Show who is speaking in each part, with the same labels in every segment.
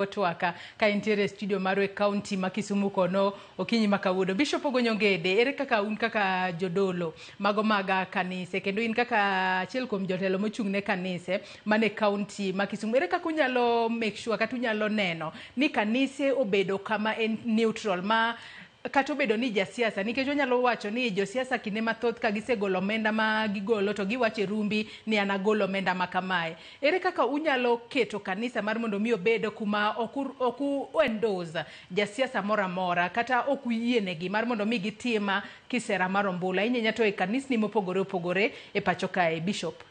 Speaker 1: Twaka ka entiere e studio marwa e kaunti ma Kisumu kono okinyi ma kawuono. Bishop Ogonyo Ngede, ere kaka un kaka jodolo mago mag kanise kendo in kaka achiel kuom jotelo mochung' ne kanise mane kaunti ma Kisumu, ere kaka unyalo make sure kata unyalo neno ni kanise obedo kama en neutral ma kata obedo ni jasiasa, nikech wanyalo wacho ni josiasa kinde mathoth ka gisegolo omenda ma gigolo to giwacho e rumbi ni an agolo omenda ma kamae. Ere kaka unyalo keto kanisa mar mondo mi obed kuma ok u endorse jasiasa moro amora kata ok uyienegi mar mondo mi gitim kisera mar ombulu ahinya ahinya to e kanisni mopogore opogore e pacho kae, Bishop?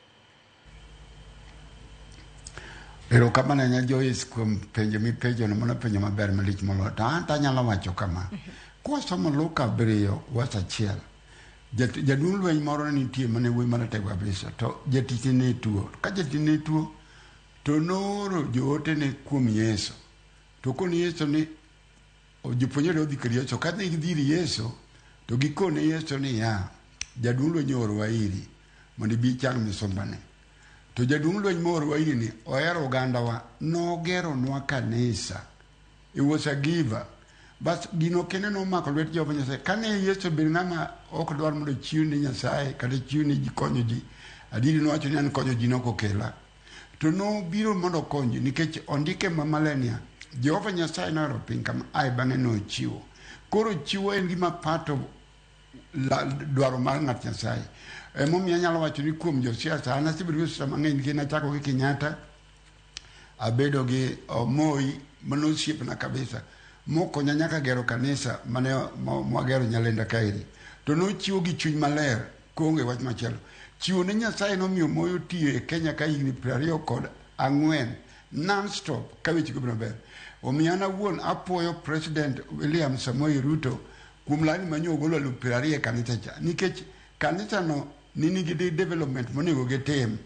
Speaker 2: Erokamano ahinya Joyce kuom penjo mipenjono, mano penjo maber malich moloyo. To an to anyalo wacho kama, kwasomo Luka abiriyo wes achiel, jaduong' lweny moro ne nitie mane wuoyi maratego kabisa, to jatichne ne tuo. Ka jatichne ne tuo, to nooro jootene kuom Yesu. To koni Yesu ni jopuonjre odhi kar Yesu. Ka ne gidhi ir Yesu, to gikone Yesu niya, jaduong' lweny oorowa iri mondo ibi ichang misumbane. To jaduong' lweny moorowa iri ni ohero ogandawa, nogeronwa kanisa. He was a giver. Bas gino kende nomako lwet Jehova Nyasaye. Kane Yesu obedo ng'ama ok dwar mondo ochiw ne Nyasaye kata chiw ne ji konyo ji, adieri nowacho ni an konyo ji nok okela. To nobiro mondo okony ji nikech ondike ma maler niya, Jehova Nyasaye nohero piny kama ae bang'e nochiwo. Koro chiwo en gima part of dwaro mar ng'at Nyasaye. Emomiyo anyalo wacho ni kuom josiasa, an asebedo gi josiasa mang'eny nikech nachako gi Kenyatta, abedo gi Moi mano osiepna kabisa mokonya nyaka gero kanisa mane mwagero Nyalenda kaeri. To nochiwo gi chuny maler koonge wach machielo. Chiwo ne Nyasaye nomiyo Moi otiyo e Kenya ka higni 24 non stop ka weche go maber. Omiyo an awuon apuoyo President William Samoei Ruto kuom lani manyo ogolo 20,000 e kanisa cha nikech kanisa no ni nigi development monego gitim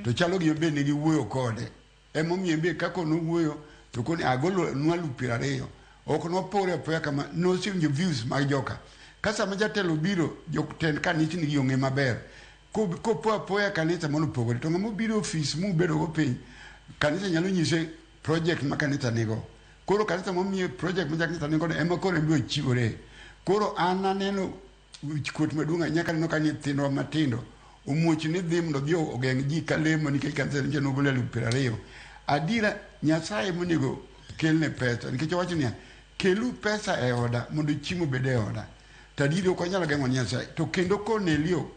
Speaker 2: to chalo gima be ne giwuoyo kode emomiyo be kaka nowuoyo to koni agolo nu 20,000 ok nopore apoya kama nosewinjo views mag joka ka sama jatelo obiro jotend kanisni gi ong'e maber kopo apoya kanisa mano opogore to ng'ama obiro ofis mubedo go piny kanisa nyalo nyise project ma kanisa nigo koro kanisa momiye project ma kanisa nigo ema koro en be ochiwore koro an aneno wich kuot maduong' ahinya kaneno ka nyithindwa matindo omuoch ni dhi mondo odhi ogeng' ji ka lemo nikech kanisa nyicha nogolo 20,000. Adiera Nyasaye monego kelne pesa nikech owacho niya, kelu pesa e oda mondo chiemo obed e oda. To adieri ok wanyal geng'o Nyasaye. To kendo Kornelio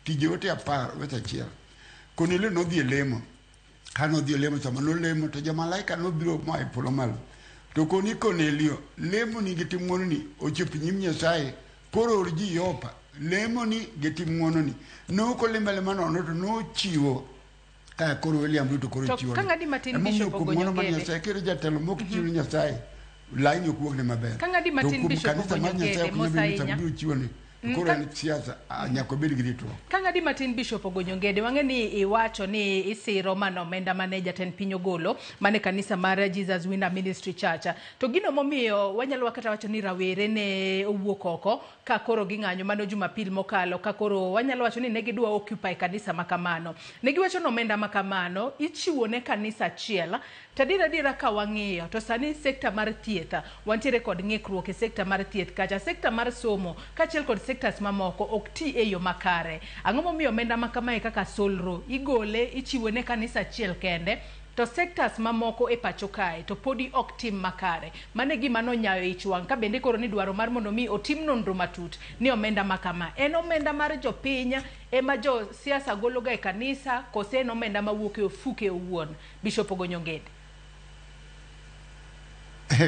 Speaker 2: tije ote 10 wes 1. Kornelio nodhi e lemo. Ka nodhi e lemo sama nolemo to jomalaika nobiro moa e polo malo. To koni Kornelio, lemoni gi tim ng'wononi ochopo nyim Nyasaye, koro or ji Yopa. Lemoni gi tim ng'wononi. Ne ok olemo alema nono to nochiwo kaka koro William Ruto koro
Speaker 1: To
Speaker 2: chiwo.
Speaker 1: ka ng'adi matin
Speaker 2: Emomiyo
Speaker 1: Bishop
Speaker 2: kuom ng'wono mar
Speaker 1: Ogonyo
Speaker 2: Nyasaye kendo jatelo mok chiw ne Nyasaye laini ok wuogne maber.
Speaker 1: Ka ng'adi
Speaker 2: To
Speaker 1: matin
Speaker 2: kuom
Speaker 1: Bishop
Speaker 2: kanisa mar
Speaker 1: Ogonyo
Speaker 2: Nyasaye
Speaker 1: Ngede,
Speaker 2: ok nyal
Speaker 1: mos
Speaker 2: bedo ni
Speaker 1: ahinya.
Speaker 2: sama biro chiwone. To koro en siasa, nyaka obed gi ritruok.
Speaker 1: Ka ng'adi matin Bishop Ogonyo Ngede, wang'e ni iwacho ni isiro mana omenda mane jatend piny ogolo mane kanisa mar Jesus Winner Ministry Church. To gino momiyo wanyalo kata wacho ni rawere ne owuok oko ka koro ging'anyo mano Jumapil mokalo ka koro wanyalo wacho ni ne gidwa occupy kanisa ma kamano. Ne giwacho ni omenda ma kamano ichiwo ne kanisa achiel. To adier adiera ka wang'iyo to sani sekta mar thieth wantiere kod ng'ikruok e sekta mar thieth kacha, sekta mar somo kaachiel kod sectors mamoko ok ti e yo makare. Ang'o momiyo omenda ma kamae kaka solro igole ichiwe ne kanisa achiel kende to sectors mamoko e pacho kae to podi ok tim makare? Mano e gima nonyayo ich wang' ka bende koro ni dwaro mar mondo mi otim nonro matut ni omenda ma kama en omenda mar jopiny ema jo siasa gologa e kanisa kose en omenda mawuok e ofuke owuon. Bishop Ogonyo Ngede.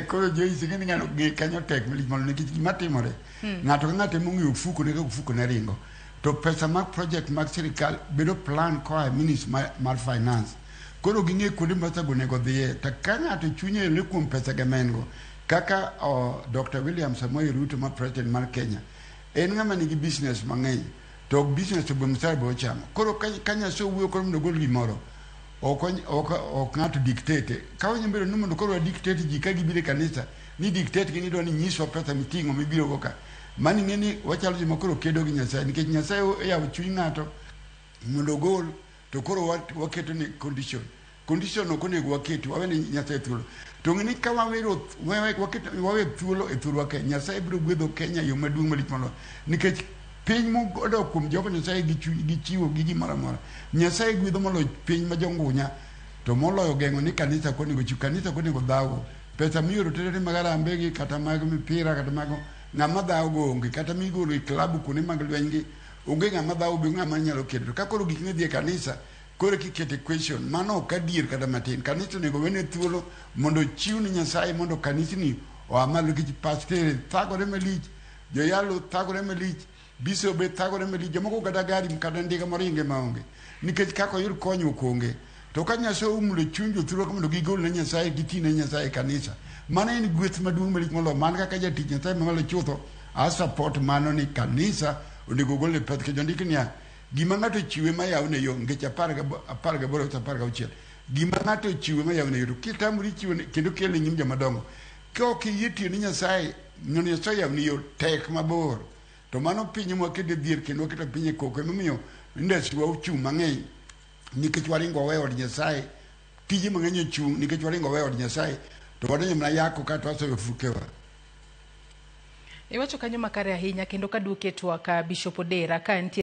Speaker 2: Koro Joyce ing'e ni ng'ano ng'e kanyo tek malich moloyo nikech gima timore ng'ato ka ng'ato ema ong'eyo ofuko ne kaka ofuko ne ringo to pesa mag project mag sirikal bedo plan koa e ministry mar finance koro ging'e kuonde ma pesa go onego dhiye to ka ng'ato chunye ole kuom pesa ge ma en go kaka Dr. William Samoei Ruto ma president mar Kenya en ng'ama nigi business mang'eny to ok business to be msara be ochamo koro ka Nyasaye owuoyo koro mondo ogol gimoro ok ng'ato dictate ka wanyalo bedo ni mondo koro wa dictate ji ka gibiro e kanisa ni dictate gi ni idwa ni nyiswa pesa miting'o mibiro go ka mano ing'e ni wachalo joma koro kedo gi Nyasaye nikech Nyasaye oyawo chuny ng'ato mondo ogol to koro waketo ne condition. Condition ok onego waketi, wawe ne Nyasaye thuolo. To ng'e ni ka wawero wawe thuolo e thurwa ka, Nyasaye biro gwedho Kenya e yo maduong' malich moloyo. Nikech piny modok kuom Jehova Nyasaye gi chuny gi chiwo gi gimoro amora, Nyasaye gwedho moloyo piny ma jongunya to moloyo geng'o ni kanisa ok onego chiw, kanisa ok onego dhaw. Pesa mioro tere ni mag harambee gi kata mag mipira kata mag ng'ama dhaw go onge kata migolo e klabu kuonde mag lweny gi onge ng'ama dhaw be ng'ama nyalo kedo. To ka koro gik midhi e kanisa koro kikete question mano ok adier kata matin. Kanisa onego wene thuolo mondo ochiw ni Nyasaye mondo kanisni oa malo nikech pastere thagore malich, joyalo thagore malich, bisobe thagore malich, jomoko kata gari kata ndiga moringe maonge nikech kaka oyud konyruok onge. To ka Nyasaye omulo chuny jothurwa mondo gigol ne Nyasaye giti ne Nyasaye e kanisa, mano en gweth maduong' malich moloyo. Man kaka jatich Nyasaye mamalo chutho, a support mano ni kanisa onego ogol ne pesa nikech ondik niya gima ng'ato ochiwe mayawne yo nikech 18 koso 16 gima ng'ato ochiwe mayawne yo to kitamori chiwo kendo kele nyim jomadongo ka ok iyie tiyo ne Nyasaye mondo Nyasaye oyawni yo tek mabor to mano piny mwaketo e dhier kendo waketo piny e koko emomiyo industry wa ochung' mang'eny nikech waringo waweyo od Nyasaye tije mang'eny ochung' nikech waringo waweyo od Nyasaye to wadonjo mana yako kato wasoyo ofukewa.
Speaker 1: Iwacho kanyo makare ahinya kendo kaduoke twak Bishop Odera ka entie